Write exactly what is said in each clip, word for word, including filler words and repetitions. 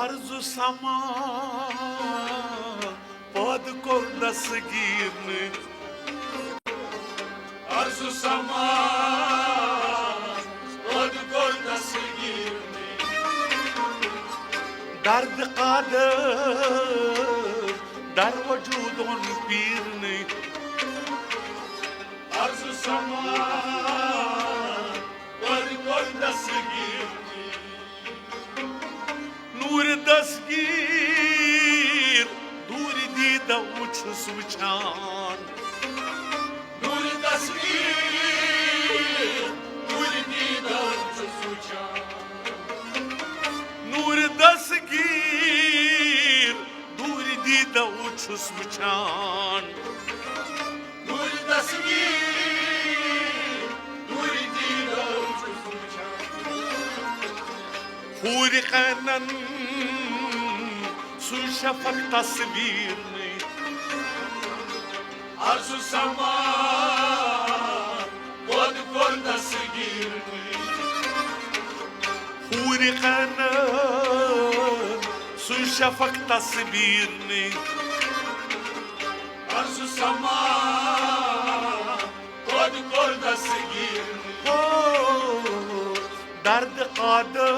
عرض سما پٲدٕ کوٚر دستگیٖر نہٕ۔ عرض سما پٲدٕ کوٚر دستگیٖر نہٕ۔ درد قادر در وجودن پیٖر نہٕ۔ عرض سما پٲدٕ کوٚر دستگیٖر نہٕ۔ نوٗرِ دستگیٖر دوٗرِ دیٖدو چھُس وٕچھان۔ نوٗرِ دستگیٖر دوٗرِ دیٖدو چھُس وٕچھان۔ نوٗرِ دستگیٖر دوٗرِ دیٖدو چھُس وٕچھان۔ نوٗرِ دستگیٖر دوٗرِ دیٖدو چھُس وٕچھان۔ حوٗرِ عینن سُے شفق تصویٖر نہٕ۔ عرض سما پٲدٕ کوٚر دستگیٖر نہٕ۔ حوٗرِ عینن سُے شفق تصویٖر نہٕ۔ عرض سما پٲدٕ کوٚر دستگیٖر نہٕ۔ ہو، درد قادر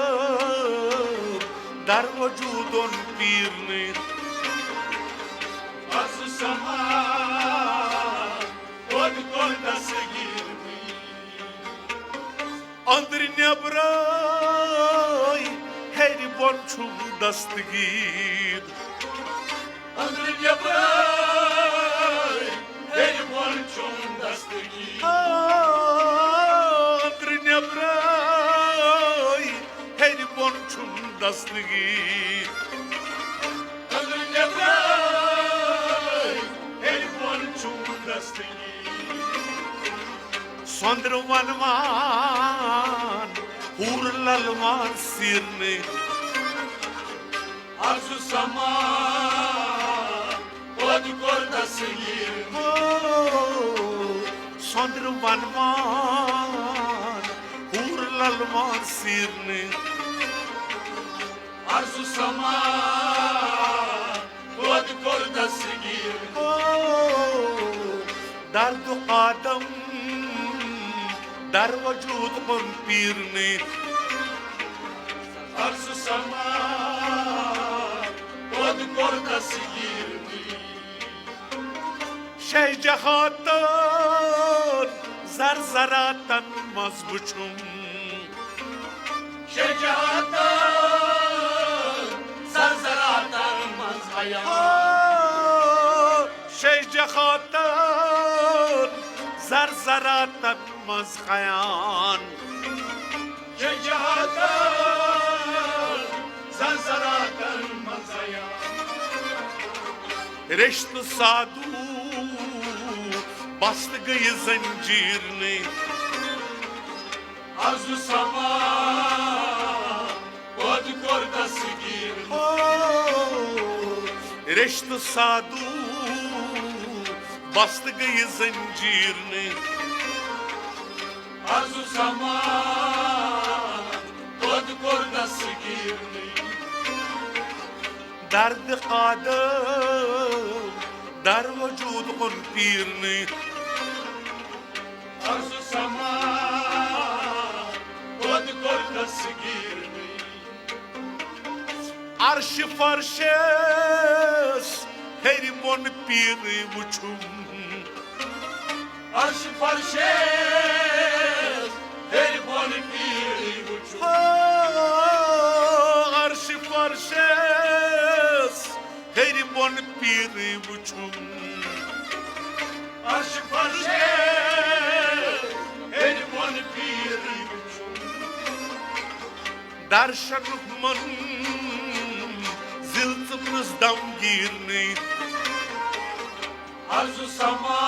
در وجودن پیٖر نہٕ۔ عرض سما پٲدٕ کوٚر دستگیٖر نہٕ۔ أنٛدرٕ نٮ۪برَے ہیٚرِ بۄن چھُم دستگیٖر۔ أنٛدرٕ نٮ۪برَے ہیٚرِ بۄن چھُم دستگیٖر۔ آ، أنٛدرٕ نٮ۪برَے ہیٚرِ بۄن چھُم دستگیٖر۔ أنٛدرٕ نٮ۪برَے ہیٚرِ بۄن چھُم دستگیٖر۔ سۄنٛدرٕ وَنوان، حوٗر لَلوان سیٖرنٕے۔ عرض سما پٲدٕ کوٚر دستگیٖر۔ ہو، سۄنٛدرٕ وَنوان، حوٗر لَلوان سیٖرنٕے۔ عرض سما پٲدٕ کوٚر دستگیٖر۔ او، درد آدم در وجود کُن پیٖرنٕے۔ عرض سما پٲدٕ کوٚر دستگیٖر۔ شے جہاتن زر زراتن منٛز وُچھُم۔ شے جہاتن زر زراتن منٛز عیان۔ آ، شے جہاتن زر زراتن منٛز عیان۔ شے جہاتن زر زراتن منٛز عیان۔ رشتہٕ سادو بستہٕ گٔیہِ زنجیٖرنٕے۔ عرض سما پٲدٕ کوٚر دستگیٖر۔ ہو، رشتہٕ سادو بستہٕ گٔیہِ زنجیٖرنٕے۔ عرض سما پٲدٕ کوٚر دستگیٖر۔ درد آدم در وجود کُن پیٖرنٕے۔ عرض سما پٲدٕ کوٚر دستگیٖر۔ عرش فرشس ہیٚرِ بۄن پیٖرٕے وُچھُم۔ عرش فرشس ہیٚرِ بۄن پیٖرٕے وُچھُم۔ ہا، عرش فرشس ہیٚرِ بۄن پیٖرٕے وُچھُم۔ عرش فرشس ہیٚرِ بۄن پیٖرٕے وُچھُم۔ درشنُک من زِل ژٕ پرٛژھ دمگیٖرنٕے۔ عرض سما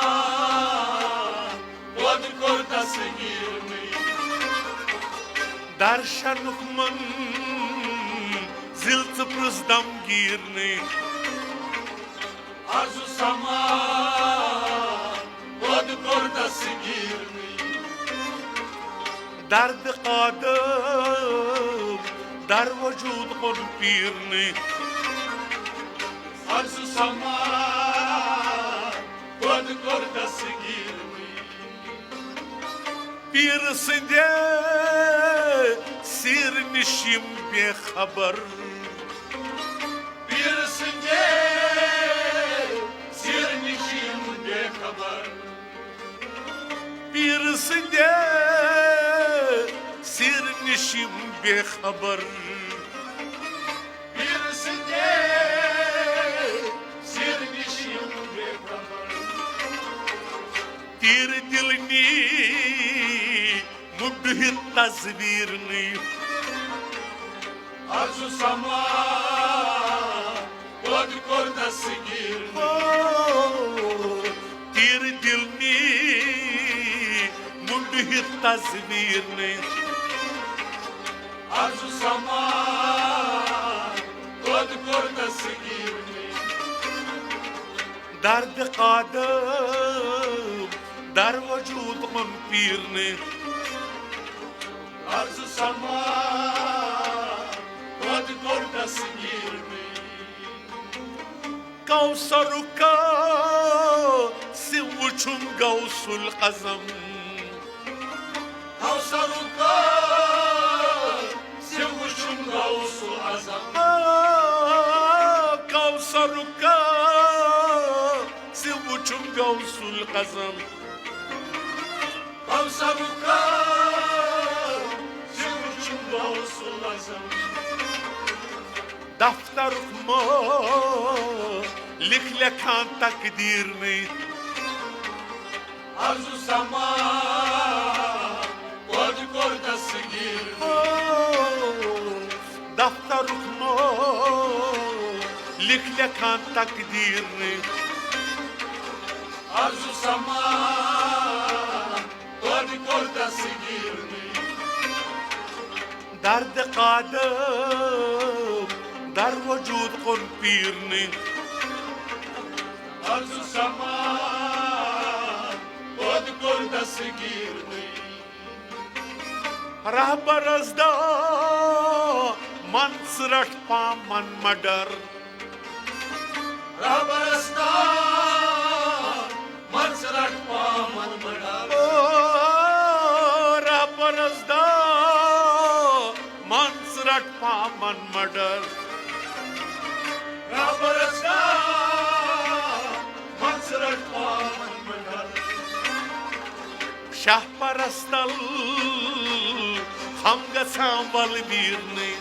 پٲدٕ کوٚر دستگیٖرنٕے۔ درشنُک من زِل ژٕ پرٛژھ دمگیٖرنٕے۔ عرض سما پٲدٕ کوٚر دستگیٖرنٕے۔ درد آدم در وجود قن پیرنی۔ عرض سما پد کر دستگیرنی۔ پیر سندے سیر نشیم بے خبر۔ پیر سندے سیر نشیم بے خبر۔ پیر سندے سیر نشیم بے خبر۔ پیر سندے سیر نشیم بے خبر۔ تیر دل نی مڈ ہی تصویر نی۔ عرض سما پد کر دستگیر۔ او، تیر دل نی مڈ ہی تصویر نی۔ عرض سما پد کر دستگیر نی۔ درد قادم در وجود قن پیرنی۔ عرض سما پد کر دستگیر نی۔ کوثر کا سے وچھم غوث العظم۔ کوثر کا سے وچھم غوث العظم۔ آ، کوثر کا سے وچھم غوث العظم۔ کوثر کا سے وچھم غوث العظم۔ دفترک مو لکھ لیکھان تقدیر نی۔ عرض سما پد کر دستگیر۔ او، دفترک مو لکھ لیکھان تقدیر نی۔ عرض سما پد کر دستگیر نی۔ درد قادم در وجود قن پیرنی۔ عرض سما پد کر دستگیر نی۔ رہبر از دا من ژٕ رٹ پامن مڈر۔ رہبر از دا من ژٕ رٹ پامن مڈر۔ او، رہبر از دا من ژٕ رٹ پامن مڈر۔ رہبر از دا من ژٕ رٹ پامن مڈر۔ شاہ پرستل ہم گژھان ول بیرنی۔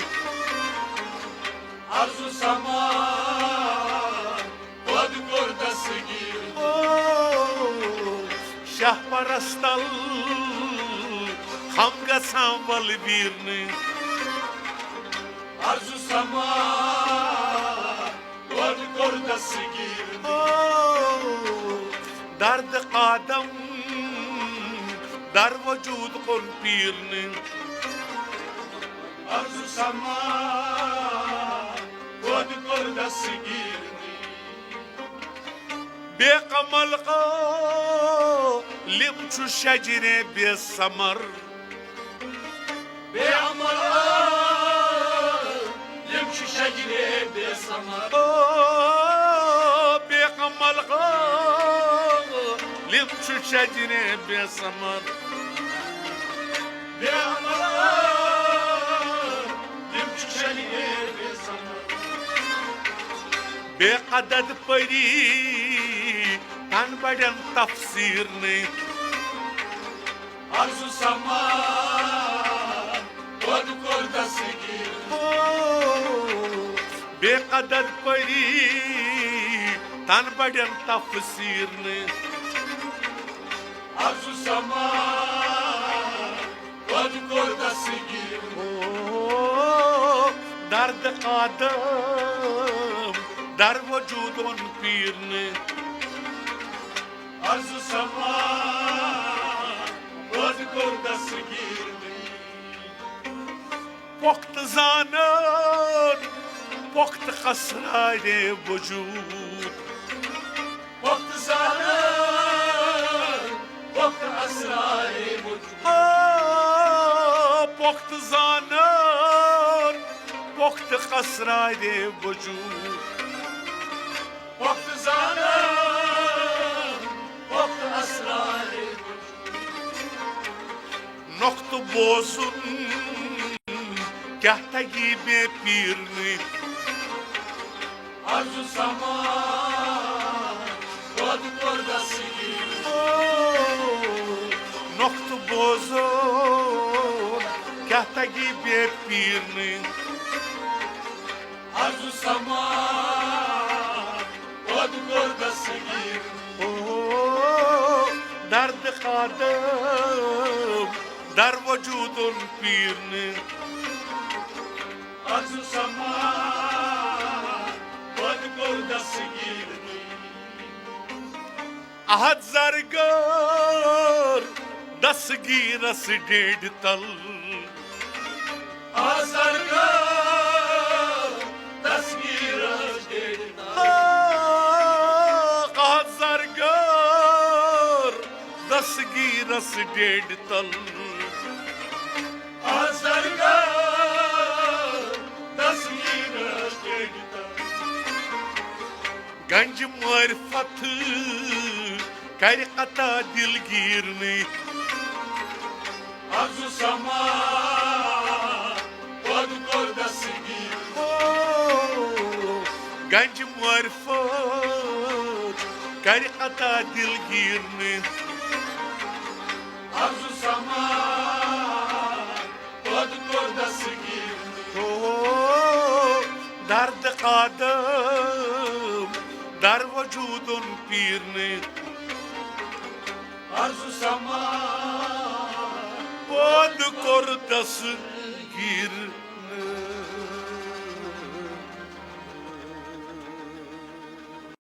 عرض سما پد کر دستگیر۔ او، شاہ پرستل ہم گژھان ول بیرنی۔ عرض سما پد کر دستگیر۔ او، درد قادم در وجود قن پیرنی۔ عرض سما پد کر دستگیر۔ بے عمل عالم چھُ شجرے بے ثمر۔ بے عمل عالم چھُ شجرے بے ثمر۔ او، بے عمل عالم چھُ شجرے بے ثمر۔ بے عمل عالم چھُ شجرے بے ثمر۔ بے عدد پری تن بڑن تفسیر نی۔ عرض سما پد کر دستگیر۔ او، بے عدد پری تن بڑن تفسیر نی۔ عرض سما پد کر دستگیر۔ او، درد قادم در وجود قن پیرنی۔ عرض سما پد کر دستگیر۔ پۄختہٕ زانان پۄختہٕ اسرارِ وجود۔ پۄختہٕ زانان پۄختہٕ اسرارِ وجود۔ آ، پۄختہٕ زانان پۄختہٕ اسرارِ وجود۔ پۄختہٕ زانان، پۄختہٕ اسرارِ وجود۔ نۄقطہٕ بوزُن کیٛاہ تگی بے پیٖرنٕے۔ عرض سما دۄد کوٚر دستگیر۔ او، نۄقطہٕ بوزُن کیٛاہ تگی بے پیٖرنٕے۔ عرض سما دۄد کوٚر دستگیر۔ او، درد آدم در وجودُن پیٖرنٕے۔ عرض سما دۄد کوٚر دستگیر۔ احد زرگر دستگیرس ڈیڈِ تل۔ احد زرگر دستگیرس ڈیڈِ تل۔ آ، احد زرگر دستگیرس ڈیڈِ تل۔ احد زرگر دستگیرس ڈیڈِ تل۔ گنج معرفت کرِ عطا دلگیرنٕے۔ عرض سما دۄد کوٚر دستگیر۔ او، گنج معرفت کرِ عطا دلگیرنٕے۔ عرض سما دۄد کوٚر دستگیر۔ او، درد آدم در وجودُن پیٖرنٕے۔ عرض سما دۄد کوٚر دستگیر۔